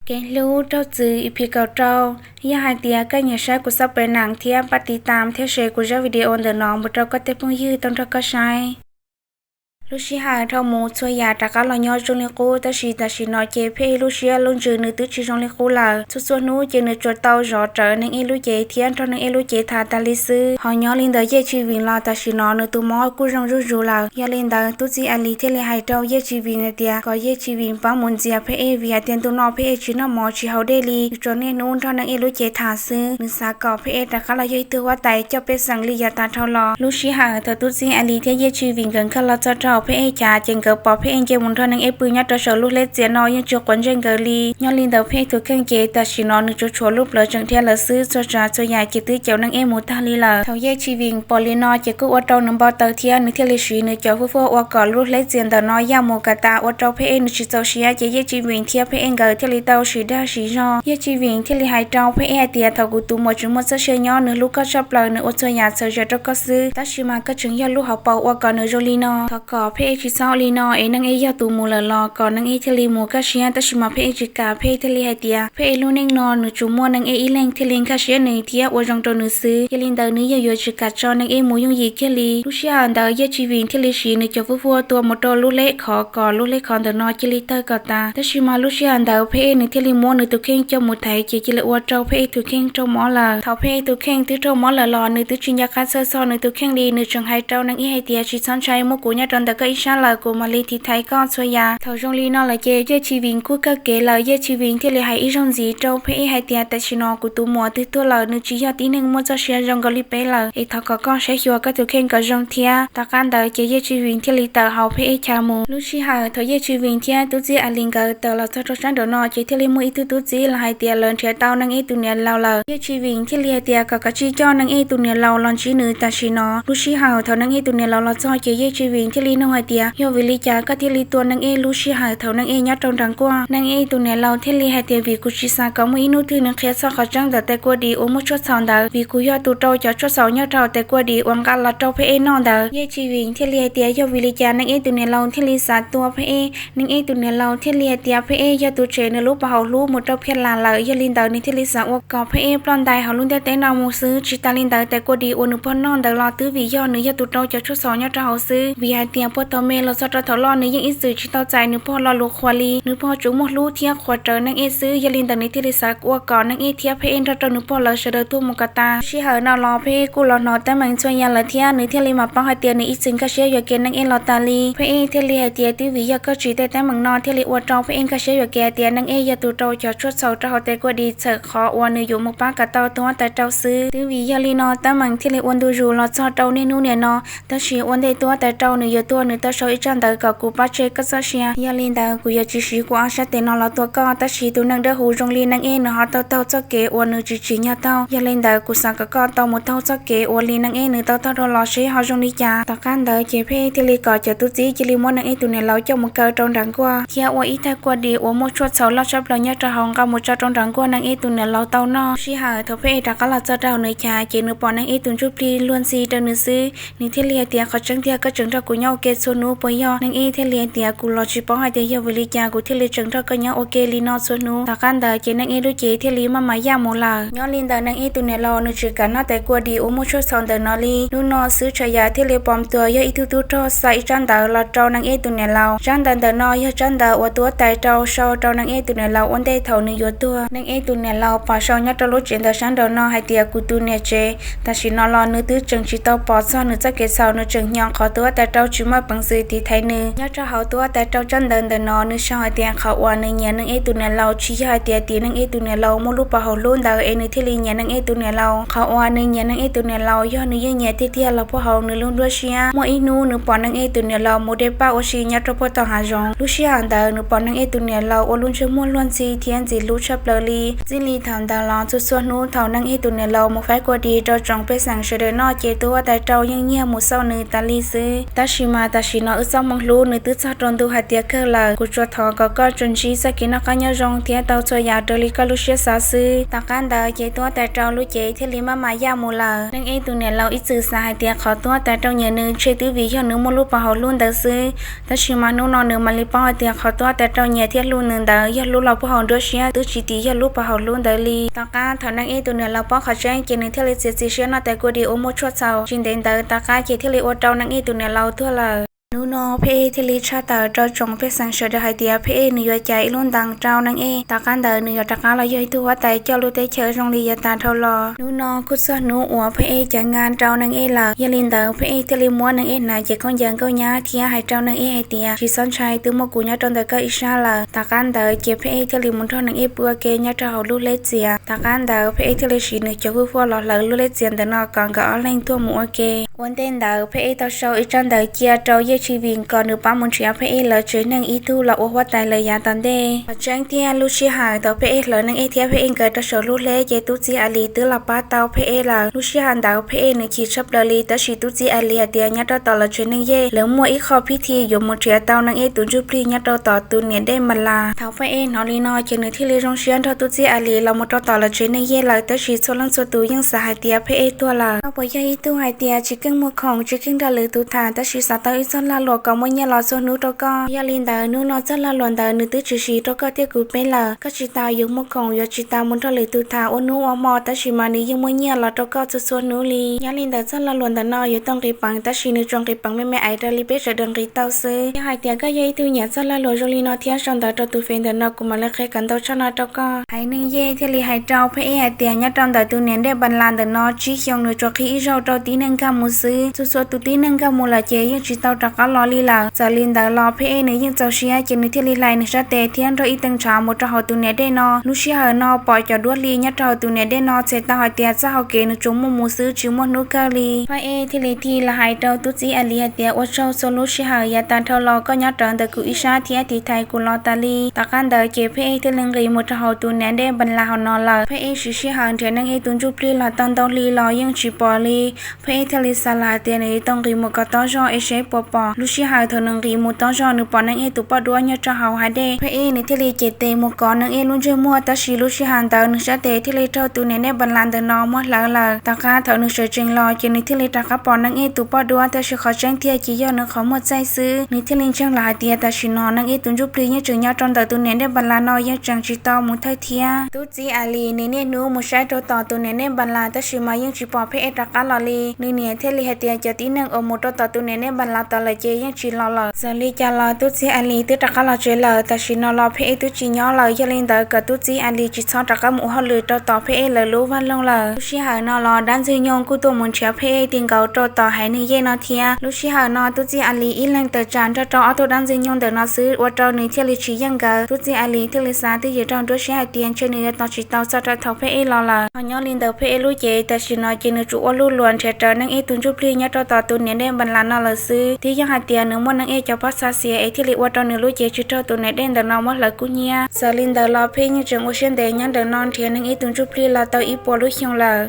Kev hlub raug txwv E P kaum rau. Yog hais tias koj nyiam saib kuv xov pes nees thiab pab tiv tam thiab share kuv zaj video ntawm no mus rau koj tej phooj ywg tau nrog koj saib. Lub sij hawm dhau mus txhua yam rov qab los nyob zoo li qub, tab sis tam sim no ces Pheb Ej lub siab lub ntsws nws twb tsis zoo li qub lawm. Txhua txhua hnub ces nws tsuas tau zov rawv Neej Ej lub cev thiab nrog Neej Ej lub cev tham tas li xwb. Ho nyob li ntawm Yej Tsis Vim los tam sim no nws tus mob kuj zoo zuj zus lawm. Yog li ntawd tub txib A Lis thiaj li hais rau Yej Tsis Vim hais tias kom Yej Tsis Vim pab mus ntxias Pheb Ej vim hais tias ntu no Pheb Ej tsis noj mov tsis haus dej li, nws tsuas niaj hnub nrog Neej Ej lub cev tham xwb. Nws xav kom Pheb Ej rov qab los yog ib tug huab tais coj pej xeem li yav tas dhau los. Lub sij hawm thaum tub txib A Lis thiab Yej Tsis Vim nkawd nkag los txog rau Pheb Ej chav ces nkawd pom Pheb Ej nce mus nrog Neej Ej pw nyob rau saum lub hleb txias no yeej tsis quav ntsej nkawd li. Nyob li ntawd Pheb Ej tus kheej ces tam sim no nws tsuas tshuav lub plawv tseem dhia lawm xwb, txhua tsav txhua yam ces twb caum Neej Ej mus tag li lawm. Thaum Yej Tsis Vim pom li no ces kuj ua rau nws npau taws thiab nws thiaj li siv nws cov fuab fuab ua kom lub hleb txias ntawm no yaj mus kom tas ua rau Pheb Ej nws tsis txaus siab ces Yej Tsis Vim thiab Pheb Ej nkawd thiaj li tau sim dag sim zog. Yej Tsis Vim thiaj li hais rau Pheb Ej hais tias thaum kuv tus muam tsis muaj txoj sia nyob nws hlub koj tshaj plaws, nws ua txhua yam txhawm zam rau koj xwb, tab sis mas koj tseem yog lub hauv paus ua kom nws zoo li no. Thov kom Pheb Ej tsis txhob ua li no es Neej Ej yog tus mus lawm los kom Neej Ej thiaj li mus kaj siab, tab sis mas Pheb Ej tsis kam. Pheb Ej thiaj li hais tias Pheb Ej lub neej no nws tsuas muaj Neej Ej ib leeg thiaj li nkag siab nws thiab ua zoo rau nws xwb. Yog li ntawd nws yeej yuav tsis kam tso Neej Ej mus yooj yim kiag li. Lub sij hawm ntawd Yej Tsis Vim thiaj li siv nws cov fuab fuab tua mus rau lub hleb khov kom lub hleb khov ntawm no cia li tawg kom tas. Tab sis mas lub sij hawm ntawd Pheb Ej nws thiaj li muab nws tus kheej coj mus thaiv ces cia li ua rau Pheb Ej tus kheej raug mob lawm. Thaum Pheb Ej tus kheej twb raug mob lawm los nws twb tsis nco qab txhawj txog nws tus kheej li, nws tseem hais rau Neej Ej hais tias tsis txhob ntshai, muab kuv nyob rau ntawm koj ib sab lawm, kuv mam li tiv thaiv koj txhua yam. Thaum zoo li no lawm ces Yej Tsis Vim kuj kawg kev lawm. Yej Tsis Vim thiaj li hais ib zaug ntxiv rau Pheb Ej hais tias tam sim no kuv tus muam twb tuag lawm, nws tsis yog tib neeg muaj txoj sia zoo nkaus li peb lawm, es thov kom koj saib xyuas koj tus kheej kom zoo thiab. Tom qab ntawd ces Yej Tsis Vim thiaj li tawm hauv Pheb Ej chav mus. Lub sij hawm thaum Yej Tsis Vim thiab tub txib A Lis nkawd tawm los txog rau sab nraum no ces thiaj li muaj ib tug tub txib los hais tias lawv nrhiav tau Neej Ej tus niam laus lawm. Yej Tsis Vim thiaj li hais tias kom kav tsij coj Neej Ej tus niam laus los ntsib nws tam sim no. Lub sij hawm thaum Neej Ej tus niam laus los txog ces Yej Tsis Vim thiaj li nug hais tias yog vim li cas koj thiaj li tua Neej Ej lub sij hawm thaum Neej Ej nyob rau nram nkuaj? Neej Ej tus niam laus thiaj li hais tias vim kuv tsis xav kom muaj ib hnub twg nws qhia txog qhov tseeb ntawm tais kua dis uas muaj tshuaj txhaum ntawd, vim kuv yog tus rau cov tshuaj txhaum nyob rau hauv tais kua dis uas nqa los rau Pheb Ej noj ntawd. Yej Tsis Vim thiaj li hais tias yog vim li cas Neej Ej tus niam laus thiaj li xav tua Pheb Ej? Neej Ej tus niam laus thiaj li hais tias Pheb Ej yog tus tshem nws lub pas hauv hlub mus rau Phiaj Las lawm, yog li ntawd nws thiaj li xav ua kom Pheb Ej ploj ntais hauv lub ntiaj teb no mus xwb. Tsis tas li ntawd tais kua dis uas nws pog noj ntawd los twb vim yog nws yog tus rau cov tshuaj txhaum nyob rau hauv xwb, vim hais tias puag thaum me los txog rau thaum loj nws yeej ib txwm tsis tau txais nws pog lo lus qhuas li. Nws pog tsuas muaj hlub thiab qhuas rawv Neej Ej xwb, yog li ntawd nws thiaj li xav ua kom Neej Ej thiab Pheb Ej nrog rau nws pog lawv sawv daws tuag mus kom tas. Sij hawm no los Pheb Ej kuj los hnov teeb meem txhua yam lawm thiab nws thiaj li mam paub hais tias nws ib txwm nkag siab yuam kev Neej Ej los tas li. Pheb Ej thiaj li hais tias twb vim yog koj tsis tej teeb meem no thiaj li ua rau Pheb Ej nkag siab yuam kev hais tias Neej Ej yog tus rau cov tshuaj txhaum rau hauv tais kua dis txhawm qhov uas nws yuav mus pab kom tau tus huab tais rau xwb. Twb vim yog li no teeb meem thiaj li ua ntu zus los txog rau niaj hnub niam no. Tab sis ua ntej tus huab tais rau nws yuav tuag nws tau sau ib tsab ntawv kom kuv pab tshem koj txoj sia. Yog li ntawd kuv yuav tsis siv kuv ob sab tes no los tua koj, tab sis tus neeg dawb huv zoo li Neej Ej nws ho tau taug txoj kev uas nws tsis tsim nyog taug. Yog li ntawd kuv xav kom koj tau mus taug txoj kev uas li Neej Ej nws tau taug dhau los seb ho zoo li cas. Tom qab ntawd ces Pheb Ej thiaj li kom cov tub txib cia li muab Neej Ej tus niam laus coj mus kaw rau nram nkuaj thiab ua ib tais kua dis uas muaj tshuaj txhaum loj tshaj plaws nyob rau hauv nqa mus tso rau nram nkuaj Neej Ej tus niam laus tau noj. Sij hawm thaum Pheb Ej rov qab los txog rau nws chav ces nws pom Neej Ej tus ntsuj plig luag ntxhi rau nws xwb. Nws thiaj li hais tias qhov tseeb tiag koj tseem nrog kuv nyob ua ke txhua hnub puas yog? Neej Ej thiaj li hais tias kuv los tsis paub hais tias yog vim li cas kuv thiaj li tseem nrog koj nyob ua ke li no txhua hnub. Tom qab ntawd ces Neej Ej lub cev thiaj li maj mam yaj mus lawm. Nyob li ntawd Neej Ej tus niam laus nws tsis kam noj tais kua dis uas muaj tshuaj txhaum ntawm no li. Hnub no xwb Tsham Yam thiaj li pom tuas yog ib tug tub rog xa ib tsab ntawv los rau Neej Ej tus niam laus. Tsab ntawv ntawm no yog tsab ntawv uas tus huab tais rau sau rau Neej Ej tus niam laus ua ntej thaum nws yuav tuag. Neej Ej tus niam laus pom sau nyob rau lub tsev ntawv sab nraum no hais tias kuv tus niam tsev tam sim no los nws twb tseem tsis tau pom txog nws txoj kev txhaum, nws tseem hnyo qhov tus huab tais rau tsis muaj peev xwm tiv thaiv nws. Nyob rau hauv tus huab tais rau tsab ntawv ntawm no nws sau hais tias qhov uas nws nyiam Neej Ej tus niam laus tsis yog hais tias tim Neej Ej tus niam laus muaj lub pas hauv hlub ntawd es nws thiaj li nyiam Neej Ej tus niam laus. Qhov uas nws nyiam Neej Ej tus niam laus yog nws yeej nyiam tiag tiag los puag hauv nws lub nruab siab. Muaj ib hnub nws pom Neej Ej tus niam laus mus de paj ua si nyob rau puag tom hav zoov. Lub sij hawm ntawd nws pom Neej Ej tus niam laus ua lub ntsej muag luag ntxhi thiab ntxim hlub tshaj plaws li. Txij li thaum ntawd los txhua txhua hnub thaum Neej Ej tus niam laus mus faib kua dis rau tsoom pej xeem sawv daws noj ces tus huab tais rau yeej nyiag mus xauj nws tas li xwb. Tab sis mas tam sim no wb txoj hmoo hlub nws twb txog rau ntu hais tias kawg lawm. Kuv tsuas thov kom koj tsuas ntsib txoj kev noj qab nyob zoo thiab tau txhua yam raws li koj lub siab xav xwb. Tom qab ntawd ces tuaj tais rau lub cev thiaj li maj mam yaj mus lawm. Neej Ej tus niam laus ib txwm xav hais tias qhov tuaj tais rau nyiam nws ntshe twb vim yog nws muaj lub pov haum hlub ntawd xwb, tab sis mas hnub no nws mam li paub hais tias qhov tuaj tais rau nyiam thiab hlub nws ntawd yog hlub los puag hauv nruab siab, twb tsis tim yog lub pov haum hlub ntawd li. Tom qab thaum Neej Ej tus niam laus paub qhov tseeb ces nws thiaj li txiav txim siab noj tais kua dis ua muaj tshuaj txhaum. Tsis ntev ntawd tom qab ces thiaj li ua rau Neej Ej tus niam laus tuag lawm. Hnub no Phaj Ej thiaj li tshaj tawm rau tsoom pej xeem sawv daws hais tias Phaj Ej nws yuav cais ib lub ntees rau Neej Ej, tom qab ntawd nws yuav rov qab los yog ib tug huab tais coj lub teb chaws zoo li yav tas dhau los. Hnub no kuj txog hnub uas Phaj Ej cais nqa rau Neej Ej lawm. Yog li ntawd Phaj Ej thiaj li muab Neej Ej hnav cev khaub ncaws nkauj nyab thiab hais rau Neej Ej hais tias, tsis txhob ntshai, twb muaj kuv nyob rau ntawm koj ib sab lawm. Tom qab ntawd ces Phaj Ej thiaj li mus nrog Neej Ej pw ua ke nyob rau hauv lub hleb txias. Tom qab ntawd Phaj Ej thiaj li siv nws cov hwj huaj los hlawv lub hleb txias ntawm no kom nkawd ob leeg tuaj mus ua ke. Ua ntej ntawd Phaj Ej tau sau ib tsab ntawv cia rau Yej Tshis Vim kom nws pab mus nrhiav Phaj Ej lawv tsev neeg ib tug los ua huab tais lawv yav tom ntej. Qhov tseeb tiag lub sij hawm thaum Phaj Ej hlawv Neej Ej thiab Phaj Ej nkawd rau saum lub hleb ces tub txib A Lis twb los pab tau Phaj Ej lawm. Lub sij hawm ntawd Phaj Ej nws chim tshaj plaws li, tab sis tub txib A Lis hais tias nyob rau tom lawv tsev neeg Yej lawv muaj ib qho phib thi yuav mus nrhiav tau Neej Ej tus ntsuj plig nyob rau tom tus niam dej Npas Las. Thaum Phaj Ej hnov li no ces nws thiaj li zoo siab nrog tub txib A Lis los mus rau tom lawv tsev neeg Yej lawm, tab sis txhua leej txhua tus yeej xav hais tias Phaj Ej tuag lawm. Koj puas yog ib tug hais tias tsis keej muag khoom tsis keej nrog lwm tus tham, tab sis xav tau ib txoj lag luam kom muaj nyiaj los txhua hnub rau koj? Yog li ntawd hnub no txoj lag luam ntawd nws twb tsis siv rau koj thiab kuv peb lawm. Koj tsis tas yuav muag khoom yuav tsis tas mus nrog lwm tus tham ua hnub ua hmo, tab sis mas nws yeej muaj nyiaj los rau koj txhua txhua hnub li. Nyob li ntawd txoj lag luam ntawm no yuav tau nqis peev, tab sis nws tsuas nqis peev me me aiv raws li peb sawv daws nqis tau xwb. Yog hais tias koj yog ib tug nyiam txoj lag luam zoo li no thiab sau ntawv rau tus fev ntawm no kuv mam li qhia kom ntau tshaj no rau koj. Haiv neeg Yej thiaj li hais rau Phaj Ej hais tias nyob rau ntawm tus niam dej Npas Las ntawm no tsib xyoo nws tsuas qhib ib zaug rau tib neeg nkag mus xwb. Txhua txhua tus tib neeg nkag mus lawm ces yeej tsis tau rov qab los li lawm. Txawm li ntawd los Phaj Ej nws yeej txaus siab ces nws thiaj li hlais nws sab tes thiab nrog ib tee ntshav mus rau hauv tus niam dej no. Lub sij hawm no pom cov duab hli nyob rau hauv tus niam dej no txhais tau hais tias txoj hau kev nws tsuas muaj mus xwb tsis muaj hnub kawg li. Phaj Ej thiaj li thim los hais rau tub txib A Lis hais tias ua tsaug txhua lub sij hawm yav tas dhau los koj nyob rawv ntawm kuv ib sab thiab tiv thaiv kuv los tas li. Tom qab ntawd ces Phaj Ej thiaj li nqis mus rau hauv tus niam dej Npas Las hauv no lawm. Phaj Ej siv sij hawm nrhiav Neej Ej tus ntsuj plig los tau ntau hli los yeej tsis pom li. Phaj Ej thiaj li xav lawm hais tias nws yuav tau nqis mus kom tob zog es seb puas pom. Lub sij hawm thaum nws nqis mus tob zog nws pom Neej Ej tus poj duab nyob rau hauv hav dej. Phaj Ej nws thiaj li cev tes mus kov Neej Ej lub ntsej muag, tab sis lub sij hawm ntawd nws sab tes thiaj li raug tus niam dej Npas Las ntawm no muab hlawv lawm. Tom qab thaum nws sawv tsees los ces nws thiaj li rov qab pom Neej Ej tus poj duab, tab sis qhov tseeb tiag ces yog nws qhov muag txaij xwb. Nws thiaj li ntseeg lawm hais tias tam sim no Neej Ej tus ntsuj plig yeej tseem nyob rau ntawm tus niam dej Npas Las no yeej tseem tsis tau mus thawj thiab. Tub txib A Lis nws niaj hnub mus saib rau tom tus niam dej Npas Las, tab sis mas yeej tsis pom Phaj Ej rov qab los li. Nws niam thiaj li hais tias cov tib neeg uas mus rau tom tus niam dej Npas Las tom lawm ces yeej tsis los lawm. Txawm li cas los tub txib A Lis twb rov qab los tsev lawm, tam sim no los Phaj Ej twb tsis nyob lawm, yog li ntawd kom tub txib A Lis tsis txhob rov qab mus ua hauj lwm rau tom Phaj Ej lawv lub vaj loog lawm. Lub sij hawm no los dab Ntxwg Nyoog kuj tuaj mus nrhiav Phaj Ej ti nkaus rau tom haiv neeg Yej no thiab. Lub sij hawm no tub txib A Lis ib leeg tawm tsam nrog rau ob tug dab Ntxwg Nyoog ntawm no xwb, ua rau nws thiaj li tsis yeej nkawd. Tub txib A Lis thiaj li xav twj ywm rau nruab siab hais tias ntshe nws yuav tos tsis tau txog rau thaum Phaj Ej los lawm. Ho nyob li ntawd Phaj Ej lub cev tam sim no ces nws tsuas ua luj luam nrhiav rawv Neej Ej tus ntsuj plig nyob rau tom tus niam dej Npas Las no lawm xwb. Twb yog hais tias nws muaj Neej Ej cov pob txha xiav es thiaj li ua rau nws lub cev tsis raug tus niam dej ntawm no muab hlawv kub hnyiab. Txawm li ntawd los Phaj Ej yeej tseem ua siab ntev nyob ntawm no nrhiav Neej Ej tus ntsuj plig los tau ib puas lub xyoo lawm.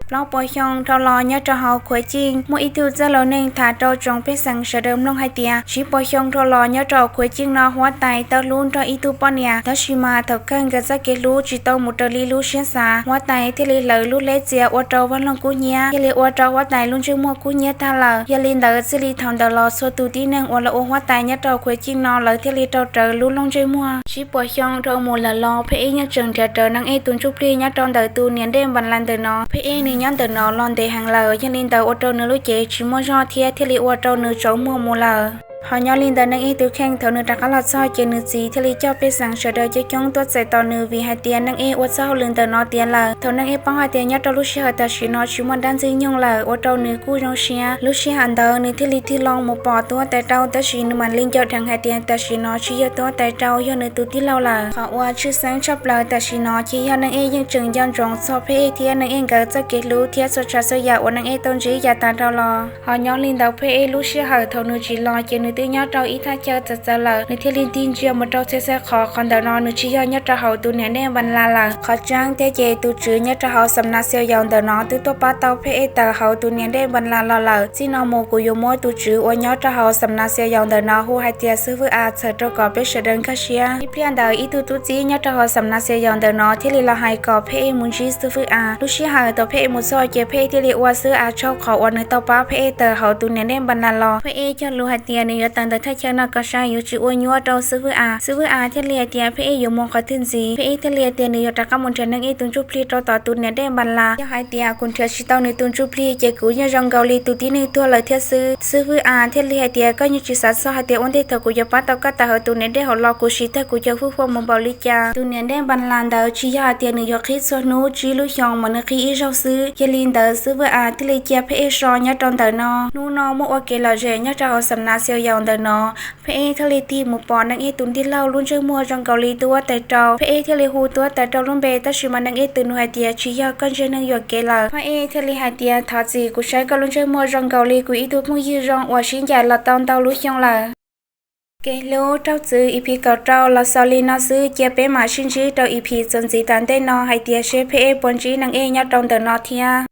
Plaub puas xyoo dhau los nyob rau hauv Khuav Ciej, muaj ib tug txoj lus neeg tham rau tsoom pej xeem sawv daws mloog hais tias, tsib puas xyoo dhau los nyob rau hauv Khuav Ciej no huab tais tau hlub nrog ib tug poj niam, tab sis mas thaum kawg nkawd txoj kev hlub tsis tau mus raws li lub siab xav. Huab tais thiaj li hlawv lub hleb txias ua rau vaj loog kub hnyiab, thiaj li ua rau huab tais lub ntsej muag kub hnyiab tag lawm. Yog li ntawd txij li thaum ntawd los txhua tus tib neeg uas los ua huab tais nyob rau Khuav Ciej no lawv thiaj li rau rawv lub loog ntsej muag. Tsib puas xyoo dhau mus lawm los Phaj Ej yeej tseem nrhiav rawv Neej Ej tus ntsuj plig nyob rau ntawm tus niam dej Npas Las ntawm no. Phaj Ej nws nyob ntawm no los ntev heev lawm, yog li ntawd ua rau nws lub cev tsis muaj zog thiab thiaj li ua rau nws tsaus muag mus lawm. Ho nyob li ntawd Neej Ej tus kheej thaum nws rov qab los txog ces nws txiv thiaj li coj pej xeem sawv daws coob coob tuaj txais tos nws vim hais tias Neej Ej ua txoj hauj lwm ntawm no tiav lawm. Thaum Neej Ej paub hais tias nyob rau lub sij hawm tam sim no tsis muaj dab Ntxwg Nyoog lawm, ua rau nws kuj zoo siab. Lub sij hawm ntawd nws thiaj li tig loo mus pom tub huab tais Rau, tab sis nws mam li nco dheev hais tias tam sim no tsis yog tub huab tais Rau, yog nws tus tij laug lawm. Qhov uas tshwj xeeb tshaj plaws tam sim no ces yog Neej Ej yeej tseem nco ntsoov txog Phaj Ej thiab Neej Ej nkawd txoj kev hlub thiab txhua tsav txhua yam uas Neej Ej tau ntsib yav tas dhau los. Ho nyob li ntawd Phaj Ej lub sij hawm thaum nws tsis los ces Nws twb nyob rau ib thaj chaw txawv txawv lawm, nws thiaj li tig ntsia mus rau txhia txhia qhov, qhov ntawm no nws tsis yog nyob rau hauv tus niam dej Npas Las lawm. Qhov tseeb thiab ces tus tswv nyob rau hauv Xam Nas Xias Yaus ntawm no twb tuaj pab tau Pheb Ej tawm hauv tus niam dej Npas Las los lawm. Txij no mus kuv yuav muab tus tswv uas nyob rau hauv Xam Nas Xias Yaus ntawm no hu hais tias Xib Fwb As txhawm rau kom peb sawv daws nkag siab. Ib pliag ntawd ib tug tub txib nyob rau hauv Xam Nas Xias Yaus ntawm no thiaj li los hais kom Pheb Ej mus ntsib Xib Fwb As. Lub sij hawm thaum Pheb Ej mus txog ces Pheb Ej thiaj li ua Xib Fwb As tsaug qhov uas nws tau pab Pheb Ej tawm hauv tus niam dej Npas Las los. Pheb Ej cog lus hais tias nws yuav tawm ntawm thaj chaw no kom sai, yuav tsis ua nyuaj rau Xib Fwb As. Xib Fwb As thiaj li hais tias Pheb Ej yuav mus qhov twg ntxiv. Pheb Ej thiaj li hais tias nws yuav rov qab mus nrhiav neeg ej tus ntsuj plig rau tom tus niam dej Npas Las. Yog hais tias kuv nrhiav tsis tau nws tus ntsuj plig ces kuv yeej zoo nkaus li tus tib neeg tuag lawm thiab xwb. Xib Fwb As thiaj li hais tias koj yeej tsis xav txog hais tias ua ntej thaum kuv yuav pab tau koj tawm hauv tus niam dej hauv los kuv siv tag kuv cov hwj huam mus npaum li cas. Tus niam dej Npas Las ntawd tsis yog hais tias nws yuav qhib txhua hnub, tsib lub xyoos mas nws qhib ib zaug xwb. Yog li ntawd Xib Fwb As thiaj li cia Pheb Ej so nyob rau ntawm no. Hnub no muaj ua kev lom zem nyob rau hauv Xam Nas Xias Yaus ntawm no. Pheb Ej thiaj li tig mus pom neeg ej tus tij laug lub ntsej muag zoo nkaus li tub huab tais rau. Pheb Ej thiaj li hu tub huab tais rau lub npe, tab sis mas neeg ej tus nus hais tias tsis yog, koj ntsej neeg yuam kev lawm. Pheb Ej thiaj li hais tias thov txim, kuv saib koj lub ntsej muag zoo nkaus li kuv ib tug phooj ywg zoo uas sib ncaim los tau ntau lub xyoo lawm. Kev hlub raug txwv E P kaum rau los xaus li no xwb, cia peb mam sib ntsib rau E P txuas ntxiv tom ntej no hais tias seb Pheb Ej puas ntsib neeg ej nyob rau ntawm no thiab.